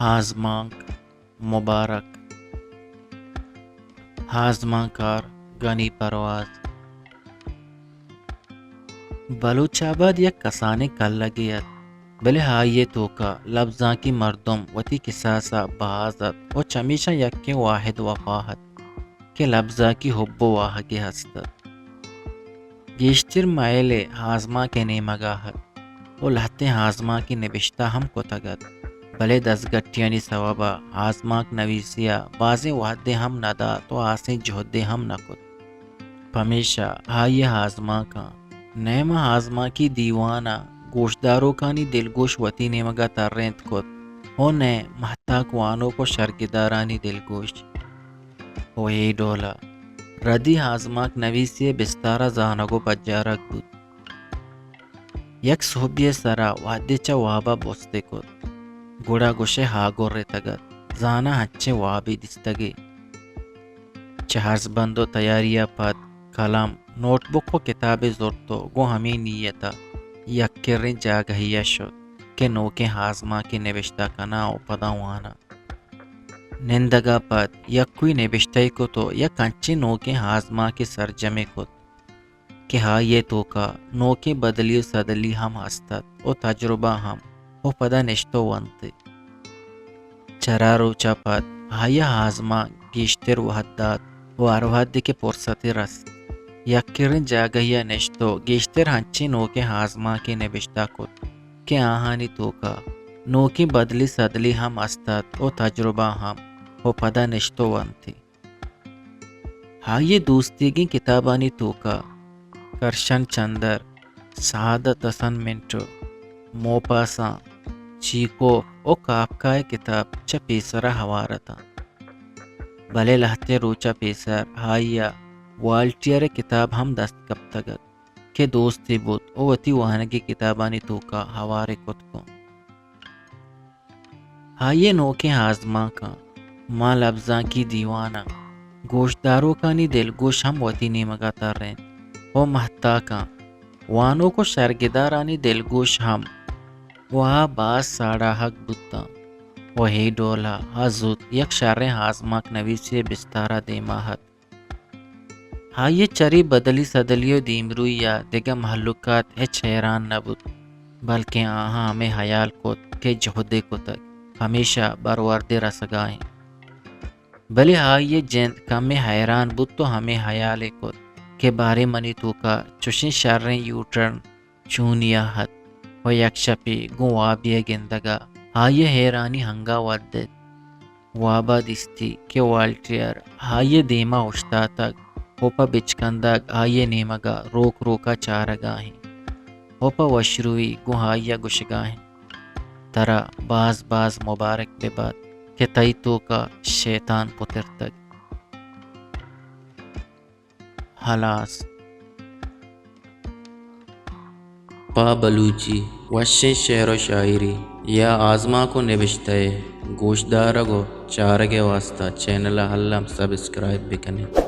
آزمانک مبارک۔ آزمانکار گنی پرواز۔ بلوچ آباد یک کسانیں کلگے ات، بلے آئی ءِ توکا لبزانکی مردم وتی کساس ءَ باز ات ءُ چمیشاں یکیں واحد وفا ات کہ لبزانکی حب ءُ واہگے ہست ات۔ گیشتر مئیل ءِ آزمانک ءِ نیمگا ات ءُ لہتیں آزمانکی نبشتہ ہم کتگ ات، بلے دزگٹیانی سوب ءَ آزمانک نویسی ءَ بازیں وہدے ہم نہ دات ءُ ہاسیں جہدے ہم نہ کت۔ پمیشا آئی ءِ آزمانکاں نئے ماں آزمانکی دیوان ءَ گوشداروکانی دلگوش وتی نیمگ ءَ ترینت کت ءُ نئے مہتاک وانوک ءُ شرگدارانی دلگوش۔ ءُ اے ڈول ءَ ردی آزمانک نویسی ءِ بستار ءَ زانگ ءُ پجارگ بوت۔ یک سہبی ءِ سرا وہدے چہ واب ءَ بستے کت، گڑا گوشئے ہاگرتگ ات، زاناں انچیں وابے دیستگے۔ چہ ہرزبند ءُ تیاری ءَ پد کلم، نوٹ بک ءُ کتابے زرت ءُ گوں ہمے نیت ءَ یک کریں جاگہے ءَ شت کہ نوکیں آزمانکے نبشتہ کناں ءُ پدا واناں۔ نندگ ءَ پد یکوئی نبشتہ ئے کت ءُ یک انچیں نوکیں آزمانکے سرجمے کت کہ آئی ءِ توکا نوکیں بدلی ءُ سدلی ہم ہست ات ءُ تجربہ ہم، ءُ پدا نشت ءُ ونت ئے۔ چرا روچ ءَ پد آئی ءَ آزمانک گیشتر وہد دات ءُ ہر وہدے کہ پرستے رست، یک کریں جاگہے ءَ نشت ءُ گیشتر انچیں نوکیں آزمانکے نبشتہ کت کہ آہانی توکا نوکیں بدلی سدلی ہم ہست ات ءُ تجربہ ہم، ءُ پدا نشت ءُ ونت ئے۔ آئی ءِ دوستیگیں کتابانی توکا کرشن چندر، سعادت حسن منٹو، موپاسان، چیکوف ءُ کافکا ءِ کتاب چہ پیسرا ہوار اتاں۔ بلے لہتیں روچ ءَ پیسر آئی ءَ والٹیئر ءِ کتاب ہم دست کپتگ ات کہ دوستے بوت ءُ وتی وانگی کتابانی توکا ہوارے کت کن۔ آئی ءِ نوکیں آزمانکاں ماں لبزانکی دیواناں گوشداروکانی دلگوش ہم وتی نیمگ ءَ ترینت ءُ مہتاکاں وانوک ءُ شرگدارانی دلگوش ہم ءُ آ باز ساڑاہگ بوتاں ءُ اے ڈول ءَ آ زوت یک شریں آزمانک نویسے ءِ بستار ءَ دیما ات۔ آئی ءِ چرے بدلی سدلی ءُ دیمروئی ءَ دگہ مہلوکات ہچ حیران نہ بوت، بلکیں آہاں ہمے ہیال کت کہ جہدے کتگ، پمیشا بروردے رسگا انت۔ بلے آئی ءِ جند کمے حیران بوت ءُ ہمے ہیالے کت کہ باریں منی توکا چشیں شریں یوٹرن چونیا ات ءُ یک شپے گوں وابے ءِ گندگ ءَ آئی ءِ حیرانی انگہ ودیت۔ واب ءَ دیستی کہ والٹیئر آئی ءِ دیما اوشتاتگ ءُ پہ بچکندگ آئی ءِ نیمگ ءَ روک روک ءَ چارگا انت ءُ پہ وشروئی گوں آئی ءَ گوشگا انت، ترا باز باز مبارک بہ بات کہ تئی توکا شیطان پترتگ۔ ہلاس۔ پہ بلوچی وشیں شعر ءُ شاعری یا آزمانک ءُ نبشتہ ءِ گوشدارگ ءُ چارگ ءِ واستہ چینل ءَ الم سبسکرائب بہ کن ات۔